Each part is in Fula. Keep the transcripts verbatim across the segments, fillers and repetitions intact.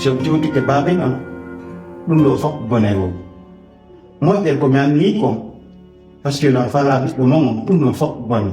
So mi tewtike baaben am, ɗum ɗo fof bone o. Moƴƴere ko mi anni ko, parce que no fala ɓiɗɗo mon on, ɗum ɗo fof bone.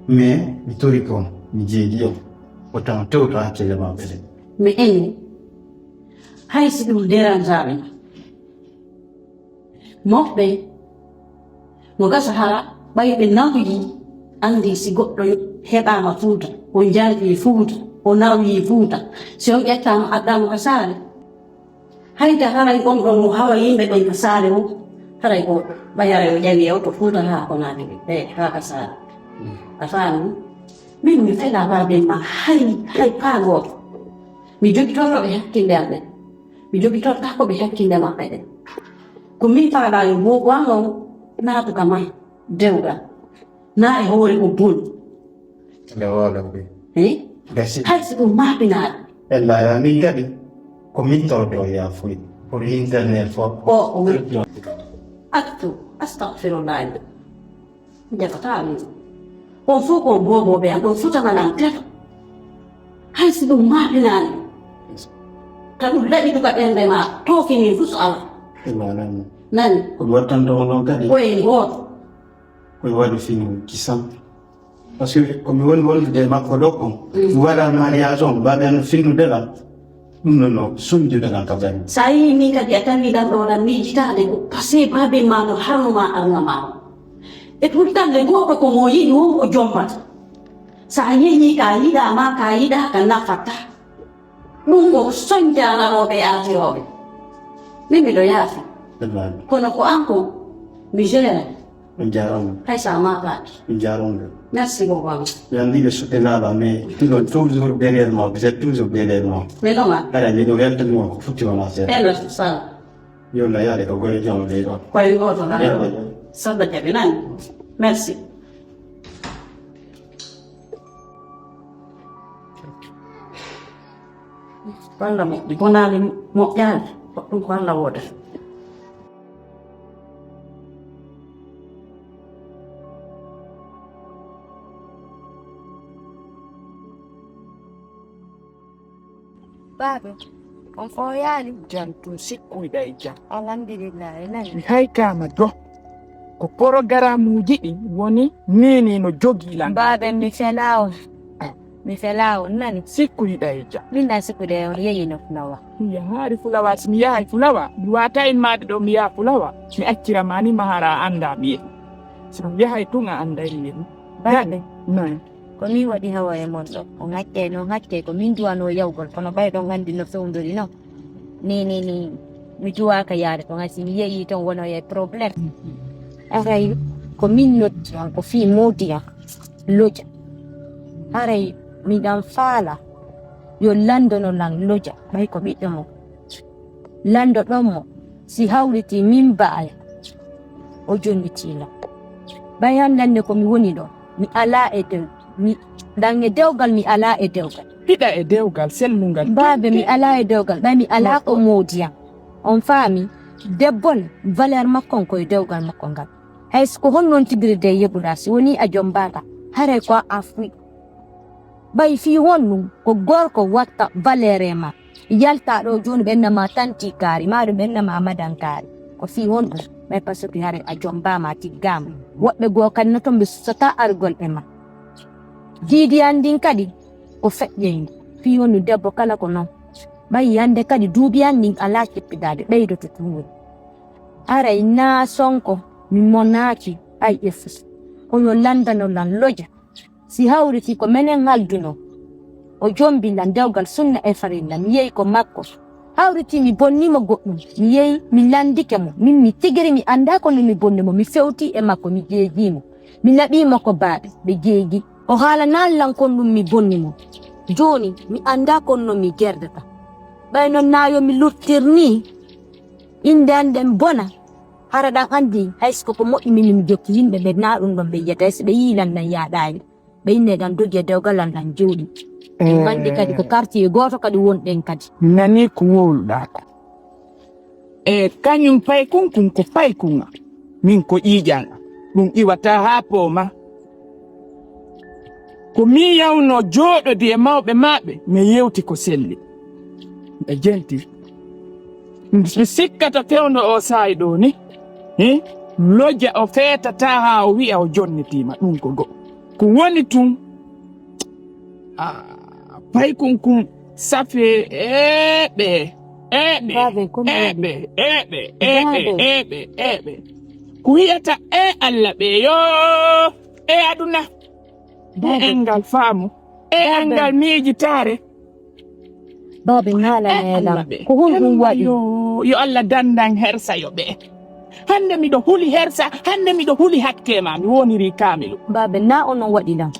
Mais mi tori ko, mi jeeɗi o, o tan tewto hakkille maɓɓe ɗen. Mais ene, hay si ɗum dérangeaɓe, moɓɓe, no gasa hara ɓay ɓe nawyi, anndi si goɗɗo heɓaama Fuuta, o njarɗi Fuuta, o nawyi Fuuta, si on ƴettaama addaama ka saare, hayda haray on ɗon no hawa yimɓe ɓen ka saare mum, haray ko ɓay haray o ƴawi o to Fuuta haa ko naati ɓe, ɓe haa ka saare. A faami? Min mi felaa baaben ma hay, hay paa gooto. Mi jogitorto ɓe hakkille am ɗen. Mi jogitortaako ɓe hakkille maɓɓe ɗen. Ko min faalaa yo boobo am on naatu ka ma dewgal. Naa e hoore ko boni. Nde wooɗo mbi. Eh? Gasi. Hay si ɗum maapinaade. Ella ya min kadi. Ko min tawde o yaafuy. Pour internet fof. O, o. Aktu. Astagfirullah. Ndefataa min. On fof ko on boobooɓe am, on fotananam teto. Hay si ɗum maapinaani. Ka ɗum laɓi duka ɓernde ma, toofi min fus ala. Ella nani. Nani. Ko mi wattanta on noon kadi. Ko e gooto. Ko mi waɗi fini kisam. Parce que ko mi woni wondude e makko ɗo ko. Mm. Mi waɗa mariage on, mbaɗen finnude lan. Ɗum noon no sonjude lan ka bani. Sa yii min kadi a tawi lan ɗo lan miijitaade ko. Parce que baabe ma no harno ma arna ma. E pourtant le goɗɗo ko mo yiɗi won o jommata. Sa yehi ka yiɗa ma ka yiɗa ka nafata. Ɗum ko soñjananooɓe e artirooɓe. Min miɗo yaafi. Ɗum waɗi. Kono ko an ko mi jeera. On jaaraama. Hay sa maakaaki. On jaaraama. Merci beaucoup. Yandi ɓe suɓɓe laaɓa, mais toujours, toujours derrière moi, vous êtes toujours derrière moi. Mais non, ma. Ara, miɗo weltanima ko futti wona seeɗa. Ello, sala. Yo Allah yaade ko gore jom leydi o. Koye gooto tan. Yalla. Salla jaɓi nani. Merci. Ko Allah moƴƴi, bonaali moƴƴaali, goɗɗum ko Allah woodata. Baaba, on fooyaali? Jam tun, sikkuyɗa e jam. Alhamdulillah, e nani? Mi haykaama do. Ko porogaramuuji ɗi woni nini no jogii lan. Baaba, mi felaa on. Ah. Mi felaa on, nani? Sikkuyɗa e jam. Min na sikkude on yeyi no fulawa. Mi yahaari fulawa, si mi yahay fulawa, mi waata en maade ɗo mi yaha fulawa. Mi accira ma ni mahara a annda mi yehi. Si mi yahay tun a annday mi yehi. Baaba. Nani? Ko min waɗi hawa e mon ɗo. On hakke, no hakke ko min duwanoo yawgol, kono ɓay ɗon anndi no fewndori non. Ni, ni, ni, mi duwaaka yaade ton, hay si mi yehi ton wono e problème. Aray, ko min noddi on, ko fii moodi an, loja. Aray, miɗan faala, yo landono lan loja, ɓay ko ɓiɗɗo mo. Lando ɗon mo, si hawriti min mbaaya, o jonniti lan. Ɓay an lande ko mi woni ɗo, mi alaa e dew, mi, ɗan e dewgal, mi alaa e dewgal. Hiɗa e dewgal sellungal. Baabe, mi alaa e dewgal, ɓay mi alaa ko moodi an. On faami? Debbo ne, valeur makko on ko e dewgal makko ngal. Hay so ko honno on tigiri de yeɓuɗaa, si wonii a jombaaka, haray ko a afuy. Ɓay fii honɗum ko gorko watta valeur e ma? Yaltaa ɗo jooni ɓe inna ma tanti kaari, maa ɗum ɓe inna ma madan kaari. Ko fii honɗum? Ɓay parce que haray a jombaama, a tiggaama. Woɓɓe goo kadi no ton ɓe susataa argol e ma. Diidi an ndin kadi ko feƴƴeynde. Fii honɗum debbo kala ko non. Ɓay yande kadi duuɓi an ndin alaa cippidaade, ɓeydoto tun woni. Aray naa sonko mi monaaki ay e fus. Ko yo landano lan loja. Si hawriti ko menen halduno, o jombi lan dewgal sunna e farilla, mi yehi ko makko. Hawriti mi bonni mo goɗɗum, mi yehi mi landike mo, min mi tigiri mi anndaa ko no mi bonni mo, mi fewti e makko, mi jeejii mo. Mi naɓii mo ko baaɓe, ɓe jeejii. O haalanaali lan kon ɗum mi bonni mo. Jooni, mi anndaa kon no mi gerdata. Ɓay non naa yo mi luttir nii, innde an ɗen bona. Hara ɗan anndi, hay si ko ko moƴƴi min mi jokki yimɓe ɓe naa ɗum ɗon ɓe yiyata, hay si ɓe yii lan ɗan yaaɗaani. Ɓe innee ɗan dogi e dewgal an ɗan jooɗi. Min anndi kadi ko quartier gooto kadi wonɗen kadi. Nanii ko wowluɗaa ko. E kañum paykun kun ko paykun am. Min ko ƴiiƴan am. Ɗum iwataa haa pooma. Ko min yawnoo jooɗodi e mawɓe maaɓe, mi yewti ko selli. e jenti. Mi sikkata fewndo o saa'i ɗo ni, hi? Loja o feetataa haa o wi'a o jonnitiima. Ɗum ko go. Ko woni tun, ah, paykun kun safe eɓe, eɓe, Baabe, ko mi waɗi? Eɓe, eɓe, eɓe, Baabe. Eɓe, eɓe. Ko wi'ata e Allah ɓe yo, e aduna, e Baabe. Engal faamu, e Baabe. Engal miijitaare. Baabe, ŋaala Eh, neelam. Allah ɓe. Ko honɗum waɗi? Yo, yo Allah dandan hersa yo ɓe. Hannde miɗo huli hersa, hannde miɗo huli hakke ma, mi woniri kaamilu. Baabe, na onon waɗi lan.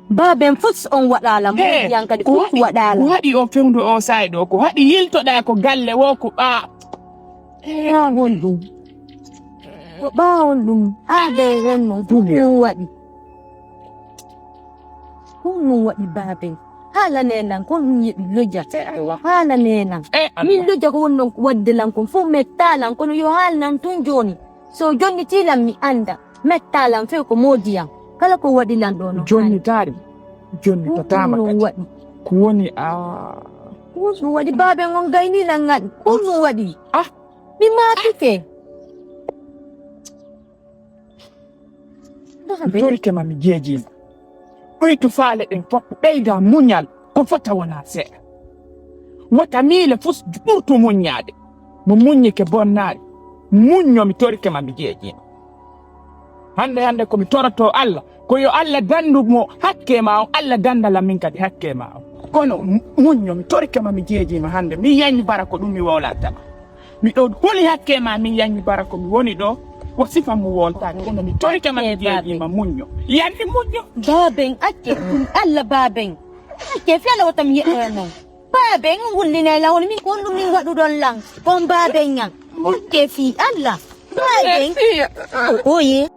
Baabe, fus on waɗa lan, He, moƴƴi an kadi ko fus waɗi, waɗa lan. Ko waɗi o fewndo o saay ɗo, ko waɗi yiltoɗa ko galle wo ko ɓa. Ɓa honɗum? Ko ɓa honɗum? Haa ɓe honno, ko ɗum waɗi? Ko ɗum waɗi baaben? Haalane lan, ko ɗum yeɗi loja? Haalane lan. Eh, Allah. Min loja ko wonno wadde lan kon fof metta lan, kono yo haal lan tun jooni. So jonniti lan mi annda. Metta lan few ko moodi yan. Kala ko waɗi lan ɗo no jonnitaari. Jonnitataama kadi. Ko woni a? Ko ɗum waɗi baaben on gayni lan ngaɗi. Ko ɗum waɗi? Ah. Mi maatike. Mi torike ma mi jeejiima. Ɓuytu faale ɗen fof ɓeyda muñal ko fota wona seeɗa. Wota miile fus ɓurtu muññaade. Mo muññike bonnaari. Muñño mi torike ma mi jeejiima. Hannde hannde ko mi toroto Allah ko yo Allah dandu mo hakke ma on Allah dandala min kadi hakke ma on. Kono mu- muñño mi torike ma mi jeejiima hannde mi yañi bara ko ɗum mi wowlantama. Miɗo huli hakke ma min yañi bara ko mi woni ɗo. Ko sifa mo woltaaki kono mi torike ma mi jeejiima muñño. Yandi muñño. Baaben acce ɗum Allah baaben. Acce fela wota mi yeɗɗoya non. Baaben wullinay lan woni min ko honɗum min waɗuɗon lan. Kon baaben yan. Acce fii Allah. Baaben. Oye.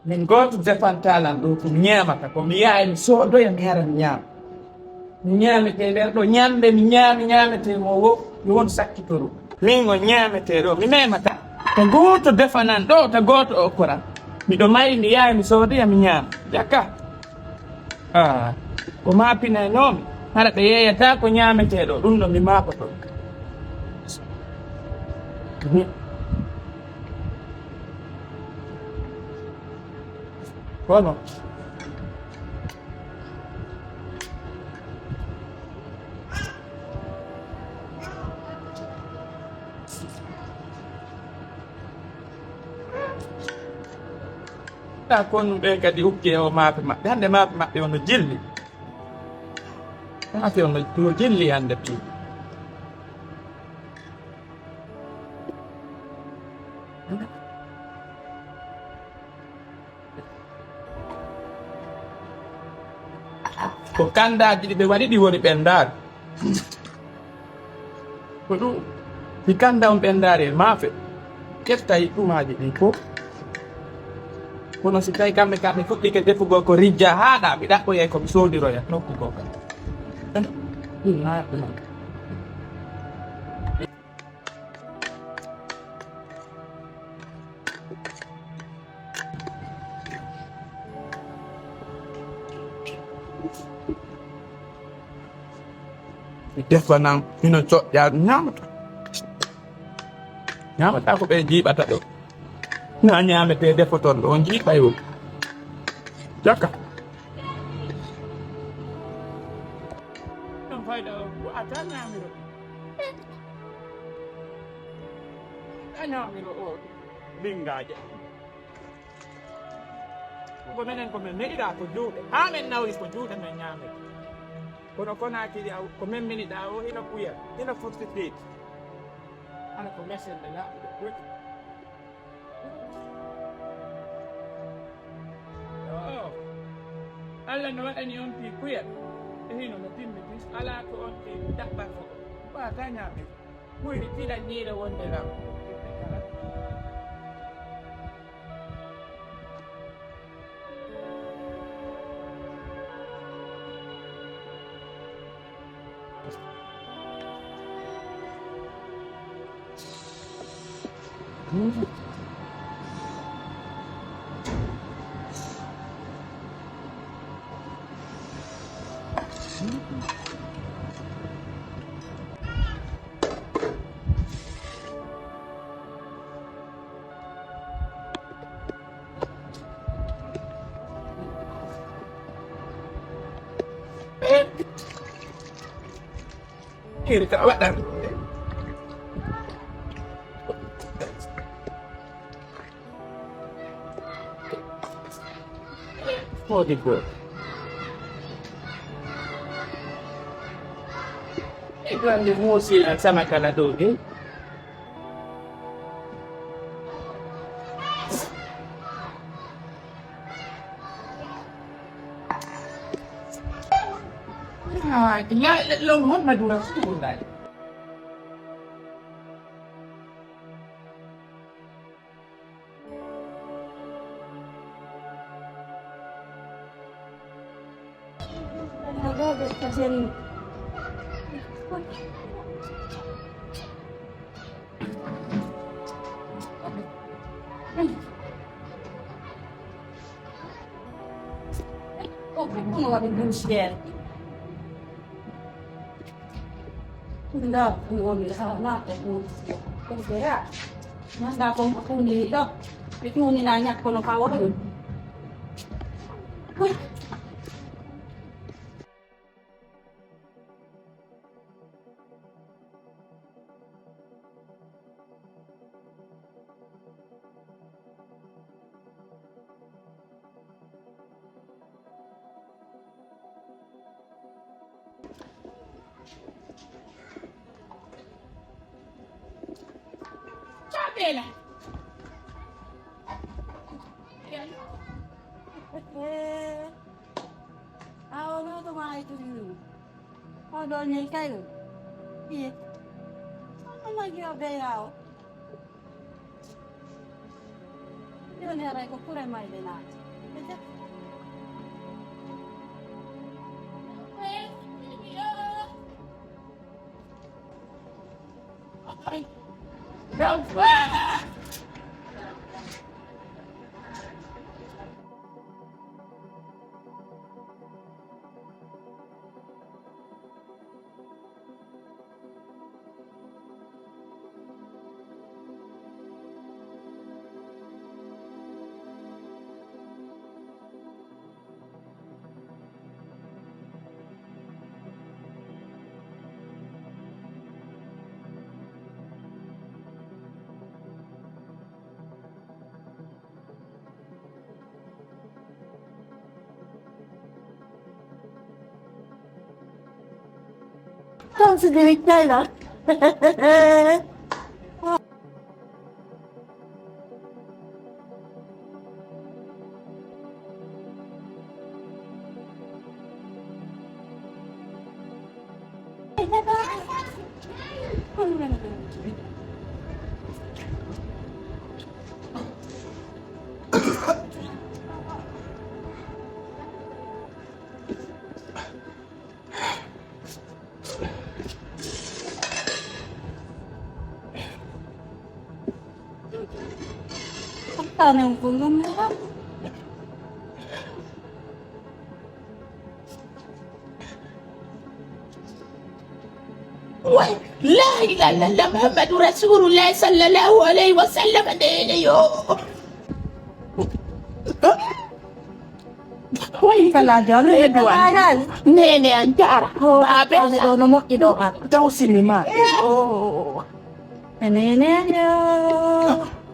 Min gooto defantaa lan ɗoo ko mi ñaamata, ko mi yahay mi soodoya mi ara mi ñaama. Mi ñaametee nder ɗoo ñamde, mi ñaami ñaametee mo wo, mi won sakkitoro. Min o ñaametee ɗoo, mi memataa. To gooto defanan ɗoo, to gooto okkoran. Miɗo mari mi yahay mi soodoya mi ñaama. Jakka. Ah, ko maapinanoomi, hara ɓe yeeyataa ko ñaametee ɗoo, ɗum ɗo mi maakoto. Kono. Taa konnum ɓeen kadi ukke o maafe maɓɓe. Hannde maafe maɓɓe ono jilli. Maafe ono no jilli hannde fii. Ko kanndaaji ɗi ɓe waɗi ɗi woni ɓenndaari. Ko ɗum, si kanda on ɓenndaari e maafe, ƴettay ɗumaaji ɗin fof. Kono si tawi kamɓe kam ɓe fuɗɗike defugol ko rijja haaɗa, mi ɗaɓɓoyay ko mi soodiroya nokku goo kam. Defanan hino coƴƴa, ñaamata. Ñaamata ko ɓe jiiɓata ɗo. Na ñaametee defoton ɗo, on jiiɓay o. Jaka. Ɗum fayda o, ko a tan ñaamiro. A ñaamiro o, lingaaje. Ko menen ko men meɗiɗaa ko juuɗe. Haa men nawri ko juuɗe men ñaamete. Kono Konaakiri aw, ko men miniɗaa o, hino kuyal, hino furti feeti. Hano ko mesen ɓe laaɓude foti. Yoo. Alla no waɗani on fii kuyal. E hino no timmi tun, alaa ko on fii daɓɓata ko. Ɓaata ñaamir. Ɓuri tiɗa ñiire wonde lam. Kiri ka waɗan. Moodi goo. E ɗo andi muusi an sama kala dow de. Ah, la, la, lo hon madura futu gundai. Ko ɗum waɗi ɗum seeɗa. Ndaa ɗum woni haa naata ɗum. Ɗum ko yaa. Ndaa ko ɗum ni ɗo. Ɓe ɗum ni na ñakkono ka woni. Ciao, Bella. Awo no to ma ay to ni. O do ni kay. Iye. Ama yo be yawo. Yo ne ray ko kure may de na. Entonces, de Victoria. Tane un punto mira. Way, la ilaha illallah, Muhammadu Rasulullah sallallahu alaihi wasallam, nene yo. Way, kala jalo e duwan. Nene an jara. Babe. Ane do no moƴƴi do an. Taw sinima. Oh. Nene yo.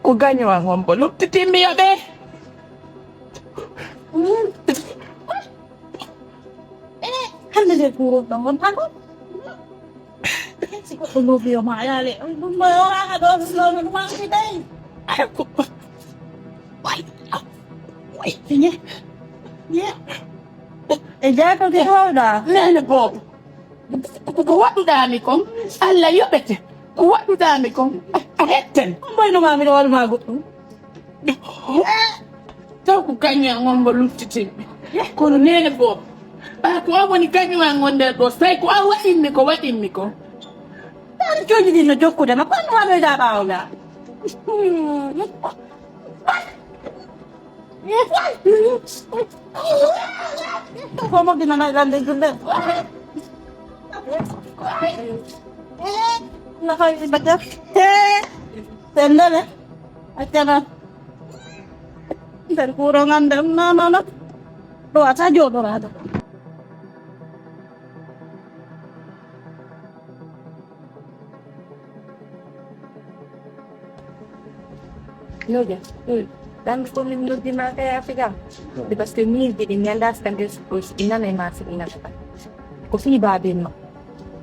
Ko gaño an on bo luttitimi yo ɓe. Eh, hannde nde kuuruɗo ngon tan. Si goɗɗo loobi yo ma yaale. Ɗum ɗo yoraaka ɗo, ɗum ɗo, ɗum ɗo, ɗum ɗo. Ay, ko, way, way. Ye, ye. E jaato ke howɗa. Nene boobo. Ko waɗuɗaa mi kon, Allah yoɓete. Ko waɗuɗaa mi kon, a, a hetten. Mboyno ma miɗo waɗu ma goɗɗum. Taw ko kañum an on mo luttitimi. Kono nene boobo, ɓay ko an woni kañum an on nder ɗo, so tawi ko an waɗinmi ko waɗinmi ko. Taari jooɗi ɗin no jokkude ma, ko an waɗoyɗaa ɓaawo ngaa? Ko mo gina na ɗan de julle. Na fay bata. Sendere. Accana. Nder kuuroŋal nden, non, non, non. Ɗo wata jooɗoraade. Noja, ɗan ko min noddi ma kay Afrika. De parce que min jiɗi mi annda si kamɓe ina e ma si ina kata. Ko fii baaben ma.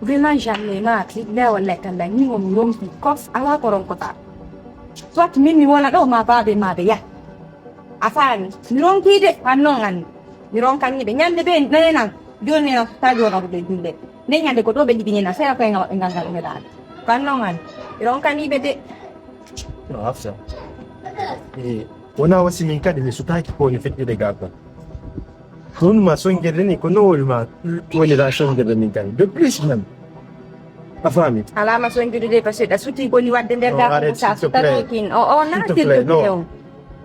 Vraiment jamais ma ti nde walla kala ni mo mi ronki kos ala ko ronkota. Soit min mi wona ɗo ma baaben ma ɓe yah. A faami? Mi ronki de, an non anndi. Mi ronkani ɓe. Ñande ɓe nenan, jooni nenan, ta jooɗa ko ɓe julle. Nde ñande ko ɗo ɓe jiɗi nenan, sera koye ngal, ngal, ngal meɗaani. Ko an non anndi. Mi ronkani ɓe de. No, Hafsa. Eh, wona wasi min kadi mi sutaaki ko woni feƴƴude gaa kon. Ɗum ma sonngirde ni, ko no woni ma woni la sonngirde min kadi. De plus même. A faami? Alaa ma sonngirde de, parce que ɗa suti ko ni waɗde nder gaa ko sa sutanokin. O, o, na, s'il te plaît, non.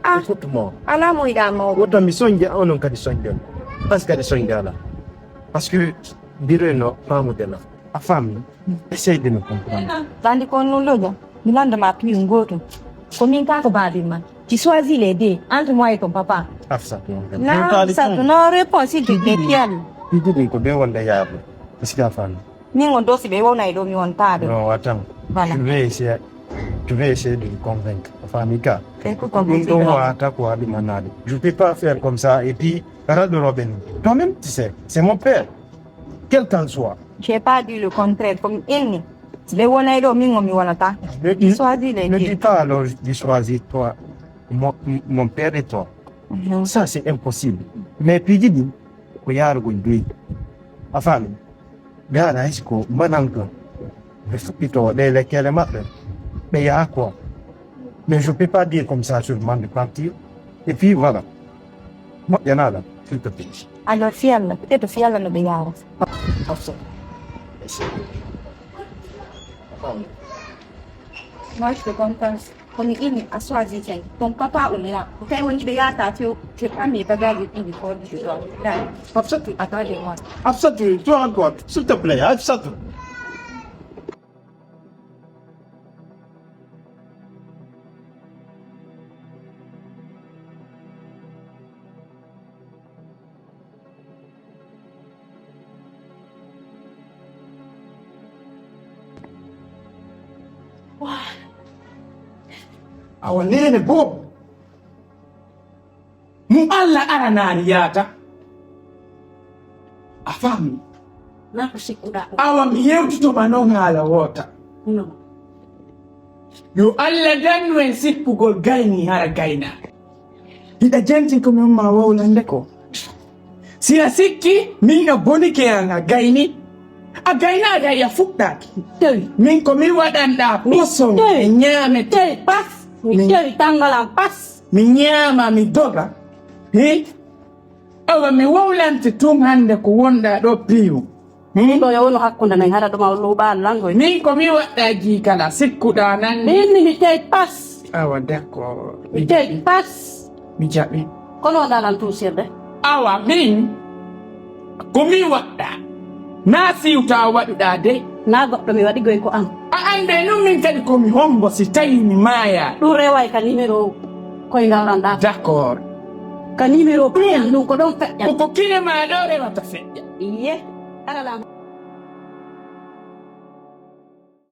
Ah, écoute-moi. Alaa mo yiɗaa mawɗo. Woto mi sonnge, onon kadi sonnge. Parce que kadi sonnge alaa. Parce que mbireno faamude la. A faami? Essaye de me comprendre. Tandi ko non loja. Mi landa ma piyu ngoto. Ko min ka ko babi ma. Tu choisis les deux, entre moi et ton papa. Afsa. Non, Afsa, non, réponds, s'il te plaît, Pierre. Piji ɗin ko ɓe wonde yaabo. Est-ce que a faami? Min on dosi ɓe wona e ɗo mi wontaade. Non, attends. Voilà. Je vais essayer, je vais essayer de le convaincre. A faami ka? Ɗum ɗon wata ko haɗi manade. Je peux pas faire comme ça et puis raɗɗoroɓe ni. Toi-même, tu sais, c'est mon père. Quel qu'en soit. J'ai pas dit le contraire. Ko mi inni. Si ɓe wonay ɗo, min on mi wonata. Ne dis, choisis les ne dis pas alors, je choisis toi, mon, mon père et toi. Mhm. Ça, c'est impossible. Mais piji ɗin, ko yaarugol doyi. A faami? Ɓe ara hay si ko mbaɗan ko. Ɓe fuɗɗito ɗe lekkele maɓɓe. Ɓe yaha quoi. Mais je peux pas dire comme ça sur moi de partir. Et puis voilà. Moƴƴanaa lan, s'il te plaît. Alors, fii Alla, peut-être fii Alla no ɓe yaara. Moi, je te comprends. Ko mi inni a choisi kay. Ton papa ou moi. Ko kay woni ɓe yaata few, je prends mes bagages et puis je sors de chez toi. Dai. Hafsatu. Attends de moi. Hafsatu, tu encore, s'il te plaît, Hafsatu. Awa neene boobo. Mo Alla aranaani yaata. A faami? Na ko sikkuɗaa ko. Awa mi yewtito ma noon haala woota. No. Yo Alla dannu en sikkugol gayni hara gayna. Hiɗa janti ko min ma wowlande ko. Si a sikki, min no bonike an a gayni. A gaynaade hay a fuɗɗaaki. Tawi. Min ko mi waɗanɗaa poson. Tawi. E ñaamete. Tawi pas. Mi tawi tanngal am pas. Mi ñaama, mi doga. Hi? Awa, mi wowlante tun hannde ko wonɗaa ɗo piiw. Hmm? Ɗo yo wonu hakkunde men, hara ɗuma o luuɓaani lan koy. Min ko mi waɗɗaa jii kala, sikkuɗaa nan. Min mi tey pas. Awa, d'accord. Mi tey pas. Mi jaɓi. Kono wonɗaa lan tuusirde. Awa, min ko mi waɗɗaa. Naa siwtaa waɗuɗaa de. Na goɗɗo mi waɗi goy ko am. A annde nun min kadi ko mi hombo si tawi mi maaya. Ɗum reway ka numéro koyngal ɗan ɗa. D'accord. Ka numéro piyan ɗum ko ɗon feƴƴa. Ko ko kine ma ɗo rewata feƴƴa. Iye. Ara lam.